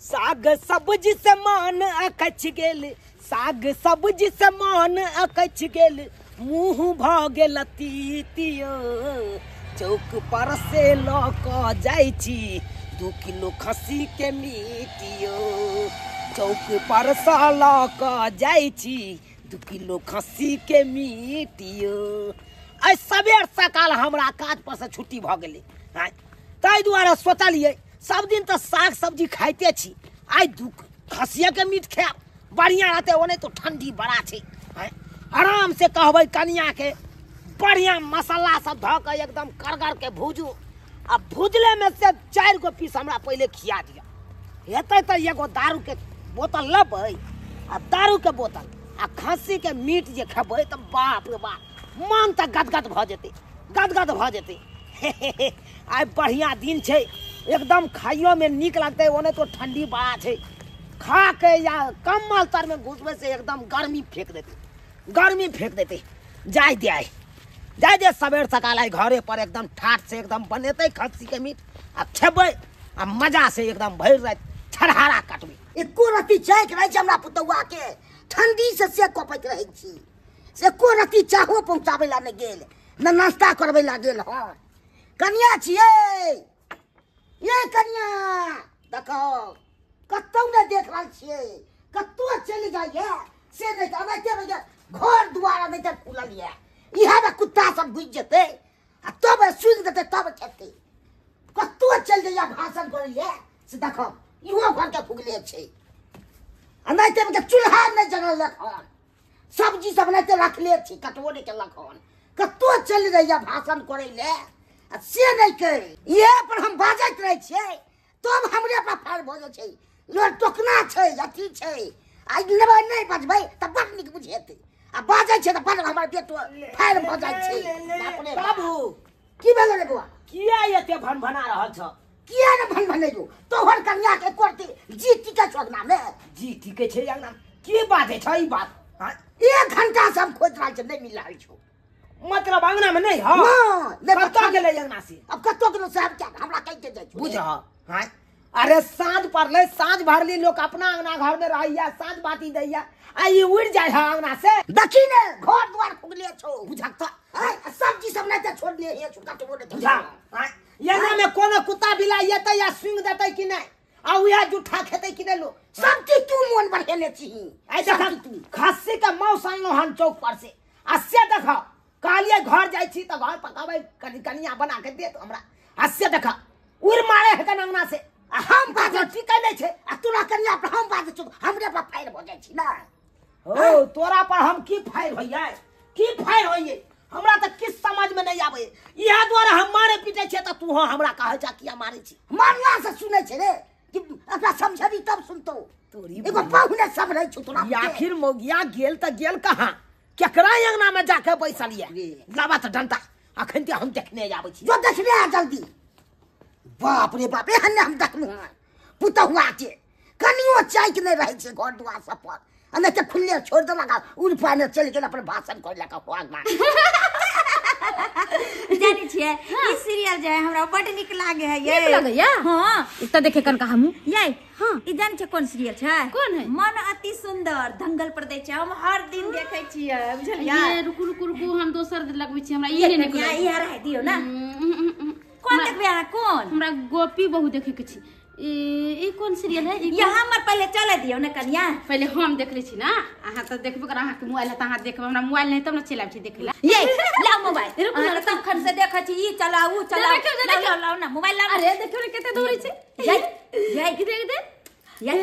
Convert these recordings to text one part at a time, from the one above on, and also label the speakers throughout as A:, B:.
A: साग सब्जी से मन अकछ गेल, साग सब्जी से मन अकछ गेल, मुँह भ गेल तीतियो। चौक पर से ल क जाइ छी 2 किलो खस्सी के मीटियो। चौक पर से ल क जाइ छी 2 किलो खस्सी के मीटियो। आइ सबेर सकाल हमरा काज पर से छुट्टी भ गेलै, ताहि दुआरे सोचलियै सब दिन तऽ साग सब्जी खाइते छी, आइ 2 खस्सिया के मीट खायब बढ़िया रहतै। ओने तो ठंडी बड़ा छै, आराम से कहबै कनिया के बढ़िया मसाला सब धऽ के एकदम करगर के भूजू, आ भूजले में से 4 गो पीस हमरा पहिले खिया दिअ। हेतै तऽ एगो दारू के बोतल लेबै, आ दारू के बोतल आ खस्सी के मीट जे खेबै तऽ बाप रे बाप मन तऽ गदगद भऽ जेतै, गदगद भऽ जेतै। आइ बढ़िया दिन छै, एकदम खाइयो में नीक लगतै। ओने तो ठंडी बड़ा छै, खा के या कम्बल तर में घुसबै से एकदम गर्मी फेंक देतै, गर्मी फेंक देतै। जाय दे आइ, जाय दे सबेर सकाल आइ घरे पर एकदम ठाठ से एकदम बनेतै खस्सी के मीट आ खेबै, आ मजा से एकदम भरि राति छरहारा काटबै।
B: एको रत्ती चाहके रहै छै हमरा पुतौआ के, ठंडी से कपैत रहै छी, से एको रत्ती चाहो पहुँचाबै ला नहि गेल, न नाश्ता करबै ला गेल। हँ कनिया छियै ये कनिया, देखो कतौ नहि देख रहल छियै, कतौ चलि जाइए से नहि अनैते नहि, घर दुआर अनैते खुलल यऽ, इएहमे कुत्ता सब घुसि जेतै आ तब सुनि देतै तब खेतै। कतौ चलि जाइए भाषण करैए से देखो इहो घरके फुगले छै, अनैते चूल्हा नहि जरलक हन, सब्जी सब अनैते रखले छै, कटबो नहि केलक हन। कतौ चलि जाइए भाषण करै लए आ से नहि करै, इएह पर हम बाजैत रहै छियै तब हमरे पर फायर भऽ जाइ छै। लोक टोकना छै अथी छै, आ लेबै नहि बजबै तऽ बड़ नीक बुझेतै, आ बाजै छै तऽ बड़ हमर बेटो फायर भऽ जाइ छै।
A: बाबू
B: की भेलै रे बौआ,
A: किया एते भनभना रहल छ?
B: किया ने भनभनेलौ? तोहर कनिया के करते जी टिकै छौ अंगना मे,
A: जी टिकै छै अंगना। की बाजै छ ई बात?
B: 1 घंटा से हम खोजि रहल छियै, नहि मिल रहल छौ।
A: मतलब अंगना में नहीं? हाँ
B: नहीं।
A: कतौ गेलै अंगना से?
B: अब कतौ गेलै साहब क्या हमरा कहि के जाइ छौ
A: बुझ। हाँ अरे साँझ पड़लै, साँझ भरली लोक अपना अंगना घर में रहैया, साँझ बाती दैया, आ ई उड़ि जाइ है अंगना से।
B: देखी ने घर द्वार फुगले छौ
A: बुझक तऽ
B: सब्जी सब नहि तऽ छोड़ले हे छौ, कटबो नहि
A: बुझा। एना में कोनो कुत्ता बिलाइ एतै या सुंघ देतै कि नहि, आ उएह जूठा खेतै कि नहि लोक?
B: सब चीज तू मोन बढ़ेले छही।
A: आइ देख खस्सी के मांस अनलहुँ हन चौक पर से, आ से देख कहलियै घर जाइ छी तऽ घर पकाबै कनि कनिया बना के देत हमरा, आ से देख उड़ मारे है अंगना से।
B: आ हम बाजै
A: टिकै नहि छै,
B: आ तोरा कनिया पर हम बाजै छौ हमरे पर फायर भऽ जाइ छी ना।
A: हो तोरा पर हम की फायर होइयै, की फायर होइयै? हमरा तऽ किछु समझ में नहि आबै। इएह दुआरे हम मारे पीटै छियै तऽ तू हमरा कहै छह किया मारै छी?
B: मारला से सुनै छै रे कि एकरा समझेबी तब सुनतौ।
A: तोरी
B: एगो पाहुने सब रहै छौ तोरा।
A: आखिर मौगिया गेल तऽ गेल कहाँ? केकरा अंगना में जाके बैसल ये? लाबा तऽ डंटा अखन ते हम देखने आबै छी।
B: जो देखने आ जल्दी। बाप रे बाप, एहन हम देखलहुँ हन पुतहुआ के कनियो चाइक नहि रहै छै घर दुआर सब पर, आ नहि तऽ खुलले छोड़ि देलक आ उड़ि पाने चलि गेल अपन भाषण करै लए अंगना।
C: जानै छियै ई सीरियल जे है हमरा बड नीक लागे है।
D: नीक लगैया?
C: हाँ
D: एकटा देखे कनका हमहूँ।
C: ये
D: हाँ
C: ई जानै छियै कोन सीरियल छै?
D: कोन है?
C: मन अति सुंदर दंगल पर दै छै, हम हर दिन देखै छियै बुझलियै।
D: ये रुकू रुकू रुकू, हम दोसर लगबै छी, हमरा ई नहि नीक
C: लगैया। ई रह दियौ ना। कोन देखबै अहाँ? कोन?
D: हमरा गोपी बहू देखे के छी। ई कोन सीरियल है?
C: ये हमर पहिले चले दियौ ने कनिया,
D: पहिले हम देख लै छी ना, अहाँ तऽ देखबे कर, अहाँके मोबाइल है तऽ अहाँ देखबै, हमरा मोबाइल नहीं तब ने चलि आबै छी देखै ला।
C: ये लाओ मोबाइल, अहाँ तखन से देखै छी ई चलाउ ऊ चलाउ। लाओ लाओ ना मोबाइल लाओ।
D: अरे देखियौ ने कते दौड़ै छै।
C: जय जय
D: देख दे
C: ये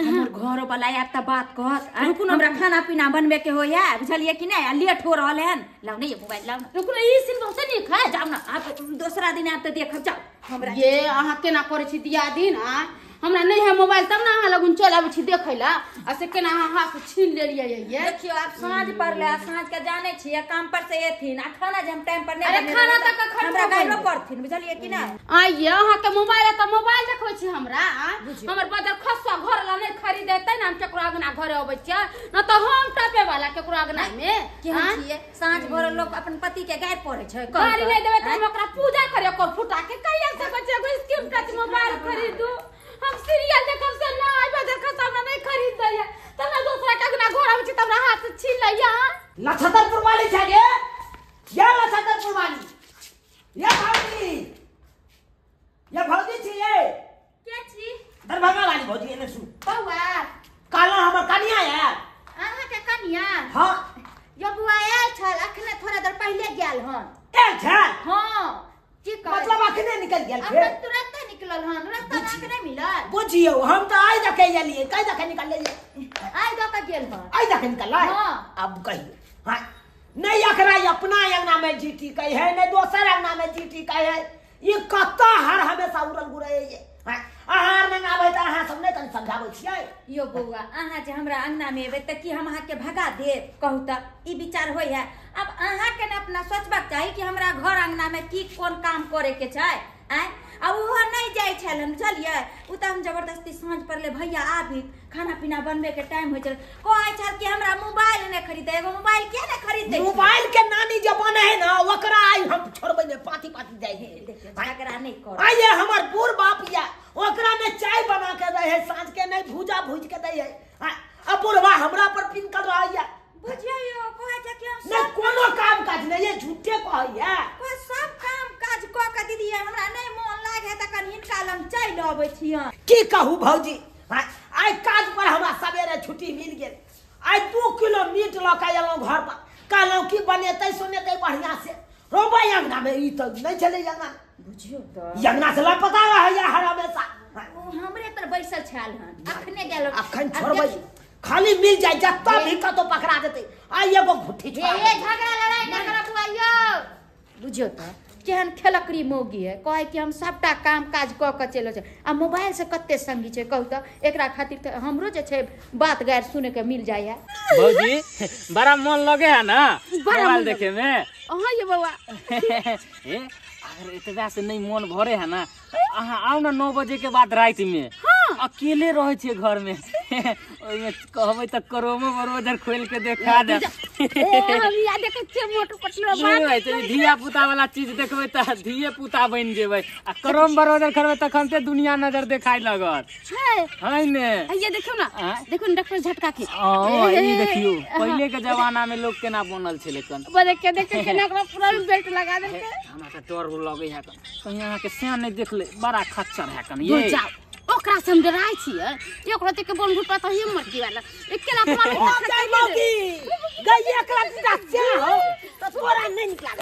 C: हमर घर वाला आयत तऽ बात कहत, हमरा खाना पीना बनबे के होइया बुझलियै कि नहि, आ लेट हो रहल हन। लाओ ने ये मोबाइल लाओ ना।
D: रुकू ने, ई सीन बहुत नीक है।
C: जाउ ना, आप दोसरा दिन आयब तऽ देखब। जाउ हमरा
D: ये अहाँ केना करै छी दिया दिन? आ हमरा नहीं है मोबाइल तब ना अहाँ लगुन चल आबै छी देखै ला, आ से केना अहाँ हाथ से छीन लेलियै ये?
C: देखियौ आब साँझ पड़लै, आ साँझ के जानै छियै काम पर से एथिन, आ खाना जे हम टाइम पर नहि
D: अरे खाना तऽ कखन
C: हमरा गाइलो पड़थिन बुझलियै कि नहि।
D: आइये अहाँ के मोबाइल है तऽ मोबाइल देखबै छी हमरा। हमर बदल खसुआ घर ला नहि खरीदेतै ने, हम केकरो अंगना घरे अबै छियै न तऽ हम टपे वाला केकरो अंगना मे
C: केहन छियै? साँझ भोर लोक अपन पति के गारि पड़ै छै,
D: गारि नहि देबै तऽ हम ओकरा पूजा करे ओकर फुटा के कहिया सकै छियै? एगो स्क्रीन टच मोबाइल खरीदू, हम सीरियल देखब से
A: नक्षत्रपुर वाली छै गे, या नक्षत्रपुर वाली, या भौजी, या भौजी छी ये।
C: के छी?
A: दरभंगा वाली भौजी एने सुन।
C: बौआ
A: काला हमर कनिया है।
C: अहाँ के कनिया?
A: हां।
C: यो बुआ आयल छल अखने थोड़ा देर पहिले गेल हन।
A: आयल छल?
C: हां। की कहै?
A: मतलब अखने निकल गेल फेर?
C: अखन तुरंत निकलल हन, रास्ता अहाँके नहि मिलल।
A: बुझियौ हम त आइ दके एलियै, कै दके निकललियै?
C: आइ दके गेल हन।
A: आइ दके निकललै?
C: हां।
A: अब कहियौ हां, नहीं एकरा अपना अंगना में जीटी कहे है, नहीं दोसर अंगना में जीटी कहे है। ई कत्ता हर हमेशा उड़ल गुड़ै है। अहाँ अंगना आबै त अहाँ सब नहीं कनी समझाबै छियै।
C: यो बौआ अहाँ जे हमरा अंगना में एबै त की हम अहाँ के भगा देब? कहू त ई विचार होय है। अब अहाँ के न अपना सोचबाक चाही कि हमरा घर अंगना में की कोन काम करे के छै। आँय आ ओहो नहीं जाइ छल बुझलियै, उ त हम जबरदस्ती साँझ पड़ले भैया आबी खाना पीना बनबे के टाइम होइ छल, कहै छल कि हमरा मोबाइल नहीं खरीदे, एगो मोबाइल किया नहीं खरीदे?
A: मोबाइल के नानी जे बने है ना ओकरा आइ हम छोड़बै ने, पाती पाती जाइ है।
C: देखियौ झगड़ा नहीं कर।
A: आइ ये हमर बूढ़ बाप या ओकरा ने चाय बना के दै है साँझ के, नहीं भूजा भूज के दै है। अब बुढ़वा हमरा पर पिनकल रहैया।
C: बुझियौ कहै छै कि हम
A: नहीं कोनो काम काज नहीं, ये झूठे कहैया।
C: कोइ सब काम काज क के दीदी हमरा नहीं मोन लागे त कनि हिनका लग चलि अबै छियन।
A: की कहू भौजी, आइ काज पर हमरा सवेरे छुट्टी मिल गेल। आइ 2 किलो मीट लऽ के एलहुँ घर पर, कहलहुँ की बनेतै सुनेतै बढ़िया से। रोबै अंगना में ई तऽ नहीं छलै अंगना।
C: बुझियौ त
A: अंगना से लापता रहैया हर हमेशा।
C: ओ हमरे पर बैसल छल हन, अखने गेल।
A: अखन छोड़बै खाली मिल जाए जत्ता भी कतो पकड़ा देते। आई एगो घुट्ठी छोड़ा।
D: ए झगड़ा लड़ाई न करब बुआ यौ। बुझियौ त केहन खेलकरी मौगी है, कहै कि हम सबटा काम काज क के चलि छै आ मोबाइल से कते संगी छै। कहू त एकरा खातिर त हमरो जे छै बात गारि सुने के मिल जाय है।
E: भौजी बड़ा मन लगे है ना मोबाइल देखे में?
D: अहाँ ये बौआ
E: ए अगर एतबा से नहीं मन भरे है ना, अहाँ आउ ना 9 बजे के बाद राति में। अकेले रहे छे घर में, ओइमे कहबै त क्रोमो ब्राउजर खोल के देखा दे।
D: ए हम या देखै छियै मोटू पतलू बात।
E: नहीं धिया पुता वाला चीज देखबै त धिये पुता बन जेबै, आ क्रोम ब्राउजर खोलबै तखन ते दुनिया नजर देखाय लगत
D: छै।
E: है ने?
D: ये देखियौ ना, देखियौ ने डॉक्टर झटका के।
E: ओ ई देखियौ पहिले के जमाना में लोग केना बनल छलै कन।
D: बड़े के देखियौ केना ओकरा पूरा बेल्ट लगा देलकै।
E: हमरा त डर लगै है कन कहीं अहाँ के सियान नहीं देखले, बड़ा खच्चर है कन ये।
D: ओकरा से हम डराइ छियै, एकरो ते के बन घुटपा त हम मरकी वाला एकेला मार
A: मौगी गई एकरा दीदा से हो त तोरा नहीं निकला।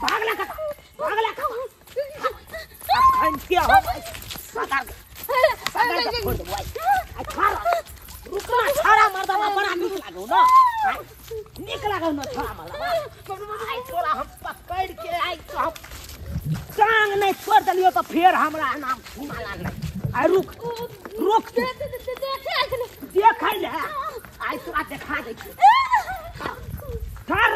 A: भागला का भागला का अखन के हो सदार सदार के छोड़ देबो आई। आ छाड़ा रुकना, छाड़ा मर्दवा बड़ा नीक लागौ न, नीक लागौ न छाड़ा मर्दवा। आई तोरा हम पकड़ के आई तो हम टांग नहीं छोड़ दिलियो तो फिर हमरा नाम सुनाला नहीं। आई रुक रुक देखै ले आई तोरा देखा दै छी। ठहर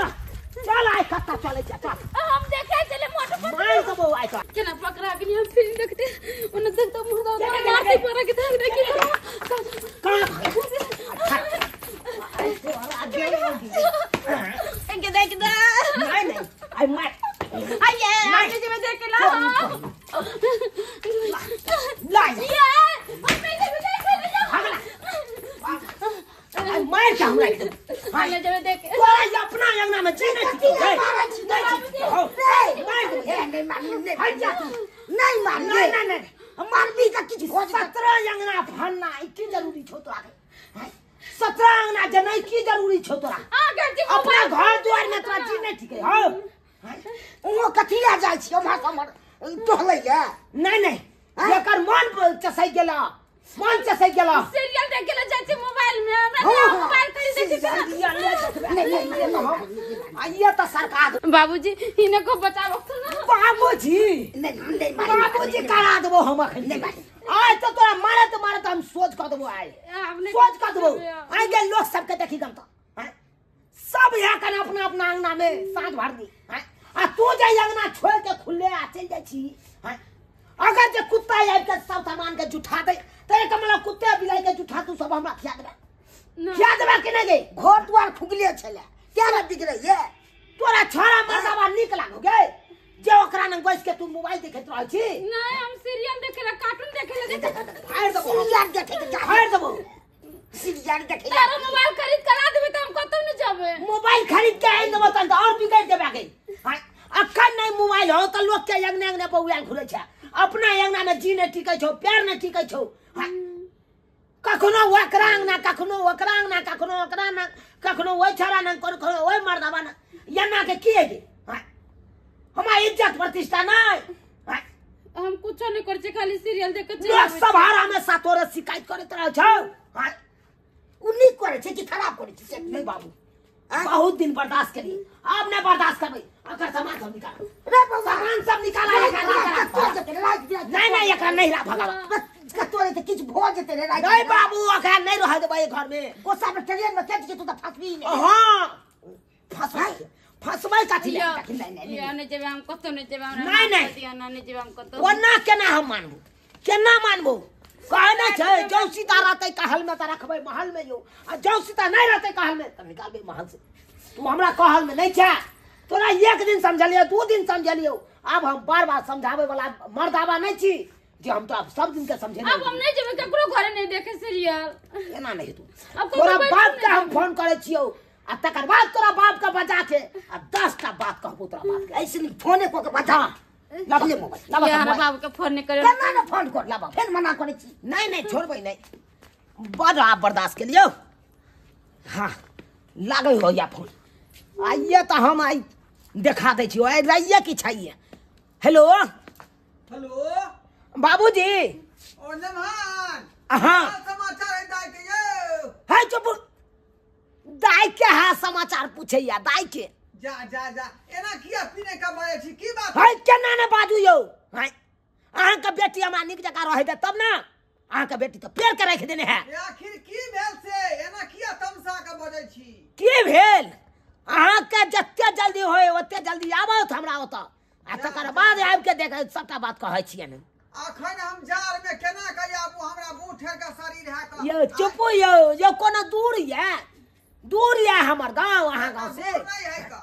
A: चल आई कत्ता चलै छै चल।
D: हम देखै छलै मोटू पर
A: मार देबो आई तो।
D: केना पकड़ा गेली हम फिर देखते ओने देखते मुंह दो मारते पर के देख देखी
A: कहां
C: के देख दे।
A: नहीं नहीं आई मार
C: आइए आगे जे देख के ला
A: ला
D: ये हम नहीं देख
A: भागला आई मार के हमरा एकदम
D: ले जेबे देख।
A: तोरा अपना अंगना में जी नहीं छी नहीं मार दे।
B: नहीं मारली नहीं
A: हट जा तू।
B: नहीं मारली
A: नहीं नहीं नहीं
B: मारबी त किछ हो
A: 17 अंगना फन्ना ई की जरूरी छौ तोरा के? 17 अंगना जनै की जरूरी छौ तोरा? अपना घर द्वार में तोरा जी नहीं ठीक है। हां
B: ओ कथी ला जाइ छी उम्हर हमर टहलै ले?
A: नहीं नहीं एकर मन चसै गेला, मन चसै गेला।
D: सीरियल देख के जाइ छी मोबाइल में, हमरा मोबाइल खरीद दै छी।
A: नहीं नहीं आइए त सरकार
D: बाबूजी इनको बचाबो ना।
A: बाबूजी
B: नहीं नहीं
A: बाबूजी करा देबो हम अखन।
B: नहीं
A: आइ त तोरा मारत मारत हम सोच क देबो, आइ सोच क देबो। आइ के लोग सबके देखी गम त सब यहाँ कन अपना अपना अंगना में साँझ भर दी। आ तू जे अंगना छोड़ के खुले आ चल जाइ छी। अगर जे कुत्ता आबि के सब सामान के जुठा दे त एक मतलब कुत्ते बिलाई के जुठा तू सब हमरा खिया देबे, खिया देबे कि नहीं? गई
B: घर द्वार फुगले छले क्या ना बिगड़े ये
A: तोरा छोरा मर्दाबा नीक लागो गे जे ओकरा नंग बैस के तू मोबाइल देखैत रहै छी।
D: नहीं हम सीरियल देखेला कार्टून देखेला।
A: फाड़ देबो
B: सीरियल देखे के
A: फाड़ देबो।
B: सीरियल देखै
D: तारो मोबाइल खरीद के ला देबे त हम कतौ न जेबै।
A: मोबाइल खरीद के आनि देबो तहन त और बिगड़ देबे गई। अखन नहीं मोबाइल हो त लोग के अंगना अंगना बौआल घुरै छै, अपना अंगना में जी नहीं टिकै छौ, पैर नहीं टिकै छौ। कखनो ओकरा अंगना, कखनो ओकरा अंगना, कखनो ओकरा अंगना, कखनो ओहि छड़ा ना, कखनो ओहि मर्दबा ना, एना के की हेतै? हमार इज्जत प्रतिष्ठा नहीं।
D: हम कुछो नहीं करै छी, खाली सीरियल देखै छी।
A: लोग सब हमेशा तोरे शिकायत करैत रहै छौ।
B: उ नीक करै छै कि खराब करै छै से?
A: नहीं बाबू, बहुत दिन बर्दाश्त करी, अब नहीं बर्दाश्त करबै। अकर सामान सब निकाल
B: रे बौआ,
A: सामान सब निकाल। नहीं नहीं एकरा नहीं रा भगावा,
B: कतौ रे त किछ भ जेतै रे।
A: नहीं बाबू, एकरा नहीं रह देबै घर में।
B: गोसा में ट्रेन में कटि जेतौ त फसबी नै।
A: हां फसबै, फसबै कथी ले?
D: नहीं नहीं जेबै हम कतौ, नहीं जेबै हमरा।
A: नहीं नहीं
D: नहीं जेबै हम कतौ।
A: ओना केना हम मानबो, केना मानबो? कहे नहीं छै जौ सीता रहतै कहल में त रखबै महल में यो, आ जौ सीता नहीं रहतै कहल में त निकालबै महल से। तू हमरा कहल में नहीं छै। तोरा एक दिन समझलियो, 2 दिन समझलियो, अब हम बार बार समझावे वाला मर्दावा नहीं छी जे हम तो अब सब दिन के समझे।
D: अब हम नहीं जेबै ककरो घरे, नहीं देखे सीरियल।
A: एना नहीं तू, तोरा बाप के हम फोन करै छियौ आ तकर बाद तोरा बाप के बजा के आ 10 टा बात कहबो तोरा बाप के।
B: ऐसे फोने क के बजा
A: लबले मोबाइल लबा,
D: यार बाप के फोन नहीं करे।
B: केना ने फोन कर लबा, फेर मना करै छी।
A: नहीं नहीं छोड़बै नहीं, बड़ आप बर्दाश्त के लियो। हां लागै हो या फोन आइए त हम आई देखा दै छियौ। आइ रहिए कि छैये? हेलो
F: हेलो
A: बाबूजी।
F: ओ नमहान,
A: हां
F: समाचार है दाई के यो।
A: है चुप, दाई के हां समाचार पूछैया दाई के।
F: जा जा जा, एना किया पीने का बाजै छी, की बात
A: है? केना ने बाजू यौ? हैं अहाँ के बेटी हमरा नीक जकाँ रहै दे तब ना। अहाँ के बेटी तो पेड़ के राखि देने है।
F: आखिर की भेल से एना किया तमसा के बजै छी?
A: की भेल? अहाँ के जते जल्दी होय ओते जल्दी आबत हमरा ओतऽ, आ तकर बाद आबि के देख सबटा बात कहै छियनि।
F: अखन हम जार में केना के आबू, हमरा बूढ़ के शरीर है का।
A: यौ चुप यौ, यौ कोनो दूर ये, दूर ये हमर गाँव अहाँ गाँव से
F: नहीं है का।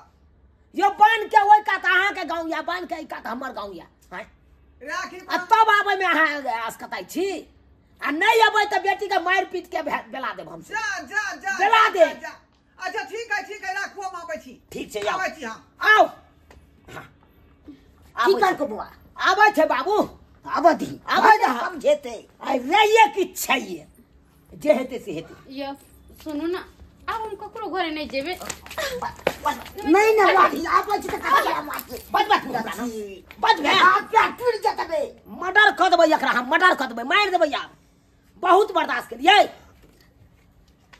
A: यो बांध के ओहि कात अहाँ के गाँव या, बांध के एहि कात हमर गाँव या। आ तब आबै में अहाँ असकताइ छी, आ नहीं अबै तऽ बेटी के मारि पीट के बेला देब हम।
F: जा जा जा
A: बेला दे।
F: अच्छा ठीक है ठीक है, राखू हम आबै छी।
A: ठीक छै,
F: आबै छी हम।
A: आउ।
B: की करको बौआ?
A: आबै छै बाबू,
B: आबै दी,
A: आबै दे,
B: समझेतै।
A: आइ रहिए कि छैये, जे हेतै से हेतै।
D: यो सुनू ना, आब हम ककरो घरे नहीं जेबै।
B: नहीं ना वाही आबै छी त कथी मारते।
A: बच बच बच भे,
B: हाथ पैर टूटि जेतै बे।
A: मर्डर क देबै एकरा हम, मर्डर क देबै, मारि देबै। आब बहुत बर्दाश्त केलियै,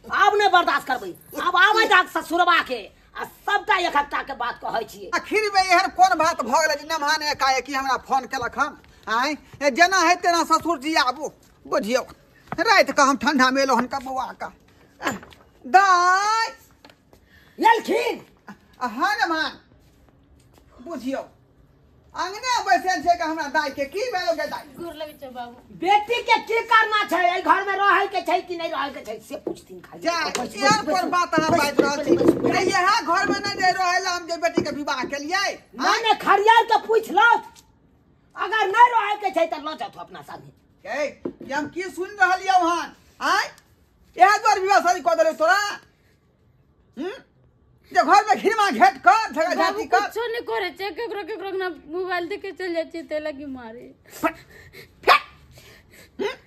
A: आब नहि बर्दाश्त करबै। आब आबै जाक ससुरबा के आ सबटा एकटा के बात कहै छियै।
F: आखिर में एहन कोन बात भ गेलै जे नमहान एकाएकी हमरा फोन केलक हन? आँय जेना है तेना ससुर जी आबू। बुझियौ राति के हम ठंडा में एलहुँ हन बौआ का दाइ
A: एलखिन।
F: हाँ नमहान, बुझियौ अंगने बैसल छै के हमरा दाइ के की भेल गे दाइ?
D: गोर लगै छै बाबू।
A: बेटी के की करना छै, एहि घर में रहै के छै कि नहीं रहै के छै से पूछथिन खाली।
F: जा एहन कोन बात अहाँ बाजि रहल छी? इएह घर में नहि रहै ला हम जे बेटी के विवाह केलियै।
A: नहीं नहीं खरियार के पूछ लौ, अगर नहीं रहै के छै त लऽ जाउ अपना संगे।
F: ए हम की सुनि रहलियौ हन? आँय इएह दुआरे विवाह शादी कऽ देलौ तोरा? जे घर में घिरमा घेट कर झगड़ा झाटी कर
D: कुछो नहीं करे छे, केकरो केकरो ना मोबाइल देके चल जाय छै ते लगी मारे।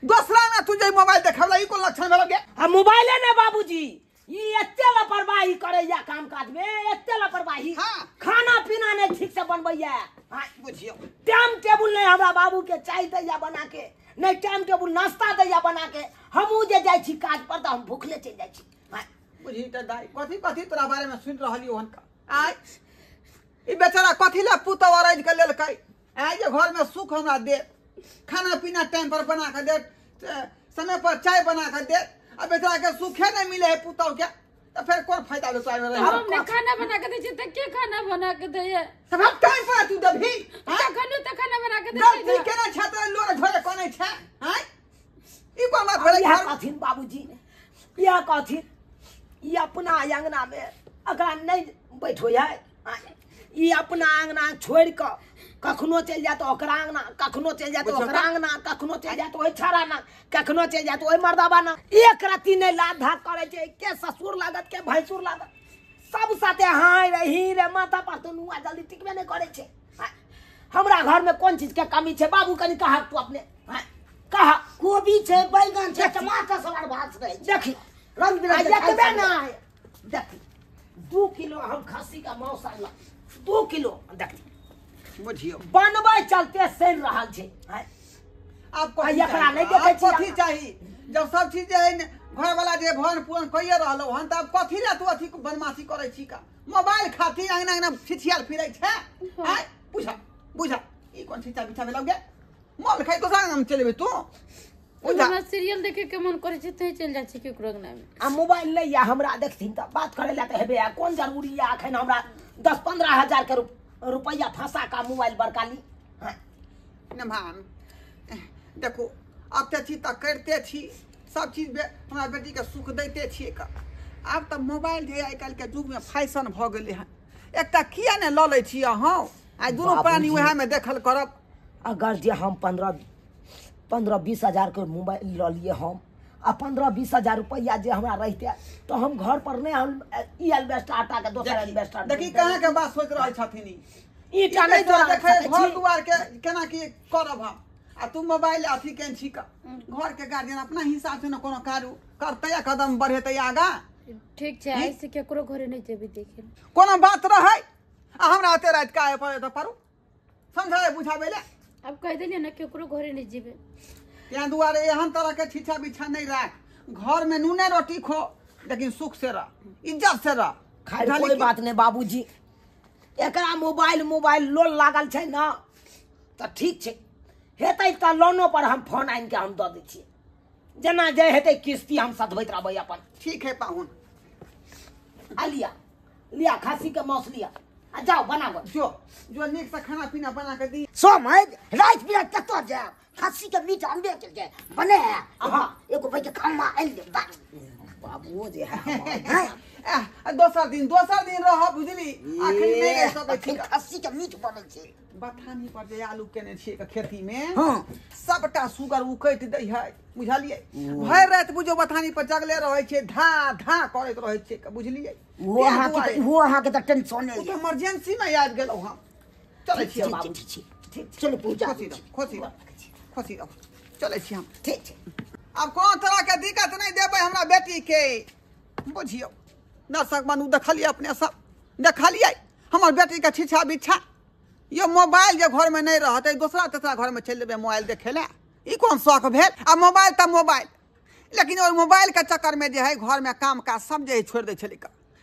F: दोसरा ना तू जे मोबाइल देखबला ई कोन लक्षण भेल गे?
A: आ मोबाइले ने बाबूजी, ई एते लापरवाही करैया काम काज में, एते लापरवाही।
F: हां
A: खाना पीना नहीं ठीक से बनबैया।
F: हां बुझियौ
A: टाइम टेबुल नहीं हमरा बाबू के चाय दैया बना के, नहीं टाइम टेबुल नाश्ता दैया बना के। हमहू जे जाइ छी काज पर त हम भूखले चलि जाइ छी।
F: बुझी त दाइ कथी कथी तोरा बारे में सुनि रहलियौ हन का? आइ ई बेचारा कथी ला पुतौ अरैज के लेलकै? आइ जे घर में सुख हमरा दे, खाना पीना टाइम पर बना के दे, समय पर चाय बना के दे, आ बेचारा के सुखे नहीं मिले है पुतौ के, त फेर कोन फायदा भेल तोरा?
D: हम ने खाना बना के दै छी त के खाना बना के दैया?
F: सब टाइम पर तू देबही?
D: तखन त खाना बना के दै छी।
F: गलती केना छै त लोर झोरे कोनै छै? आइ ई कोन बात भेलै?
A: इएह कहथिन बाबूजी, इएह कहथिन, ई अपना अंगना में अकरा नहीं बैठो है, ई अपना अंगना छोड़ के कखनो चलि जायत ओकरा अंगना, कखनो चलि जायत ओकरा अंगना, कखनो चलि जायत ओहि छाड़ाना, कखनो चलि जायत ओहि मर्दाबाना। एक रत्ती नहि लात धाक करै छै, के ससुर लागत के भैंसुर लागत, सब साथे हाँ रे ही रे माथा पर तो नुआ जल्दी टिकबे नहि करै छै। हमरा घर में कोन चीज के कमी छै बाबू, कनि कहा तू अपने कहा।
B: कोबी छै, बैगन छै, टमाटर सब आर भात रहै छै।
A: देखी
B: रंग बिरंग के
A: एतबे नहि, देखी 2 किलो हम खस्सी का मांस आनलहुँ, 2 किलो देखी
F: बुझियो
A: बनबै चलते सड़ि रहल छै।
F: आब एकरा
A: नहि देखै छी
F: कथी चाही, जब सब चीज जे है घर वाला जे भरण पूरण कइए रहलो हन, तब कथी ला तू अथी बदमाशी करै छी का? मोबाइल खातिर अंगना अंगना छिछियाल फिरै छै। आय बुझा बुझा ई कोन छिछा बिछा भेलौ गे? मोबाइल खाइ दोसर अंगना में चलेबै तू?
D: हमरा सीरियल देखे के मन करै छै तै चलि जाइ छी केकरो अंगना में।
A: आ मोबाइल नहि या हमरा देखथिन त बात करै ला त हेबे, आ कोन जरूरी या अखन हमरा 10-15 हजार के रुपैया फंसा का मोबाइल बड़का ली।
F: नभान देखो अब ते छी त करते छी सब चीज, हमरा बेटी के सुख दैते छियै का। आब त मोबाइल जे आइ काल्हि के युग में फैशन भ गेलै हन, एकटा किया ने ल लै छी अहाँ? आइ दुनू प्राणी वएह में देखल करब।
A: अगर जे हम 15-20 हजार के मोबाइल ल लिए हम, आ 15-20 हजार रुपैया जे हमरा रहिते तो हम घर पर नहीं हम ई एल्बेस्टर हटा के दोसर एल्बेस्टर।
F: देखी कहाँ के बात सोच रहल छथिन,
A: ईटा नहीं जोड़ा
F: देखे घर दुआर के केना की करब हम, आ तू मोबाइल अथी केन छी का? घर के गार्जियन अपना हिसाब से न कोनो कारू करते या कदम बढ़ेते आगा।
D: ठीक छै, आइ से केकरो घरे नहीं जेबी देखे,
F: कोनो बात रहै आ हमरा एते रात का आए पर परू समझाए बुझाबे ले।
D: अब कह देलियै ना केकरो घरे नहीं जेबे,
F: त्या दुआरे एहन तरह के छिछा बिछा नहीं राख। घर में नूने रोटी खो, लेकिन सुख से रह, इज्जत से रह।
A: खैर कोई बात नहीं बाबूजी, एकरा मोबाइल मोबाइल लोन लागल छै ना त ठीक छै, हेतै त लोनो पर हम फोन आनि के हम दऽ दै छियै, जेना जे हेतै किस्ती हम सधबैत रहबै अपन।
F: ठीक है पाहुन,
A: आ लिया लिया खासी के मांस लिया, आ जाओ बनाबो,
F: जो जो नीक से खाना पीना बना के दी।
B: सोमय राति बिराति कतऽ जायब, खस्सी के मीट अनबे के जाय बने है। हां एगो भाई के खम्मा आनि ले
A: बाबूओ जे है।
F: दोसर दिन रह बुझली, अखन नहि रह सकै छी।
B: खस्सी के मीट बनै छै
F: बथानी पर जे आलू केने छियै खेती में,
B: हां
F: सबटा सुगर उकटि दै है बुझलियै। भरि राति बुझो बथानी पर जगले रहै छै, धा धा करैत रहै छै बुझलियै।
B: वो अहाँ के त टेंशन नहि,
F: इमरजेंसी में आबि गेलहुँ हम। चलै छी
B: बाबू, ठीक चलू पूजा
F: खोसी खोसी चलै छी हम।
B: ठीक छै,
F: आब कोनो तरह के दिक्कत नहि देबै हमरा बेटी के बुझियौ। दर्शक बंधु देखलियै अपने सब, देखलियै हमर बेटी के छिछा बिछा। यो मोबाइल जे घर में नहीं रहतै दोसरा तेसरा घर में चलि जेबै मोबाइल देखे ला, ई कोन शौक भेल? आ मोबाइल तऽ मोबाइल, लेकिन ओहि मोबाइल के चक्कर में जे है घर में काम काज सब जे है छोड़ि दै छलै,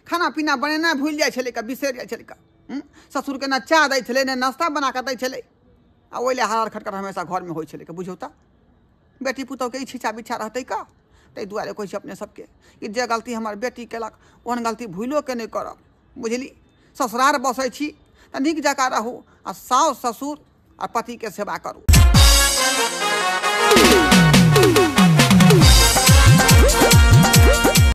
F: खाना पीना बनेनाइ भूलि जाइ छलै, बिसरि जाइ छलै। ससुर के न चाह दै छलै ने नाश्ता बना कऽ दै छलै, आ ओहि लए हरार खटखट हमेशा घर में होइ छलै। बुझौ तऽ बेटी पुतहुके ई छिछा बिछा रहतै का? ताहि दुआरे कहै छी अपने सबके कि जे गलती हमर बेटी केलक ओहन गलती भूलो के नहि करब बुझली। ससुरार बसै छी तऽ नीक जकाँ रहू, आ साउस ससुर आ पतिके सेवा करू।